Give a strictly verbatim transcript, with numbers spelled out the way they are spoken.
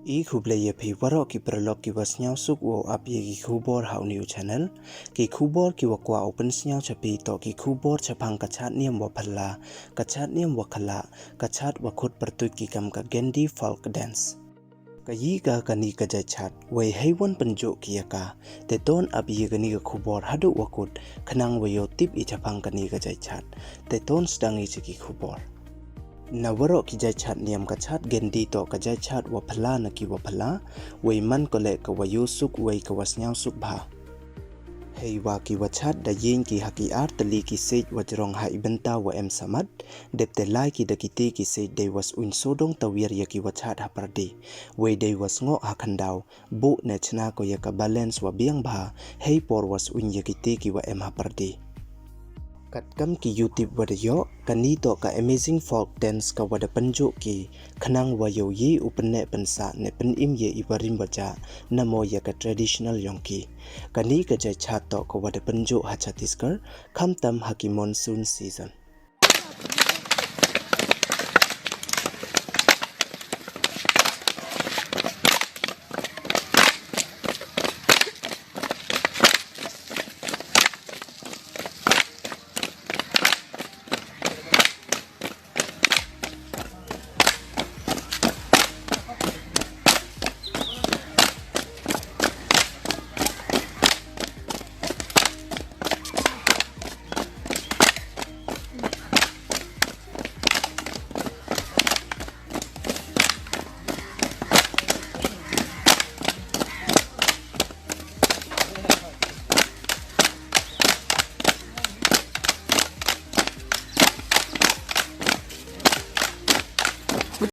I khublei ya phi waroh ki paralok ki wa sniawsuk wow ap ya ki khubor ha u new channel. Ki khubor ki wa kwah u pynsniaw cha phi toh ki khubor chaphang ka chad niam wa phylla, ka chad niam wa khylla, ka chad wa khut pyrtuit ki kam ka Gendi folk dance. Ka yi ka kani ka jait chad, wei hei wan pynjoh ki ya ka, te ton ap ya kani ka khubor haduh wa kut, khnang wa yoh tip i chaphang kani ka jait chad, te ton sdang i cha ki khubor. Na waroh ki jait chad niam ka chad Gendi toh ka jait chad wa phylla na ki wa phylla, wei man ko leh ka wa yoh suk wei ka wa sniawsuk bha. Hei wa ki wa chad da yeng ki ha ki ar tylli ki sej wa jrong ha i bynta wa em samat, dep te lai ki da kiti ki sej dei wa suiñ sodong tawiar ya ki wa chad ha pyrdi, wei dei wa sngoh ha khyndaw, buh ne chna ko ya ka balance wa biang bha, hei por wa suiñ ya kiti ki wa em ha pyrdi. Katkam ki yoh tip wa da yoh, kani toh ka amazing folk dance ka wa da pynjoh ki, khnang wa yoh yi u pynneh pynsah ne pynim ya i wa rim wa jah, namo ya ka traditional yong ki. Kani ka jait chad toh ka wa da pynjoh ha Chhattisgarh, khamtam ha ki monsoon season.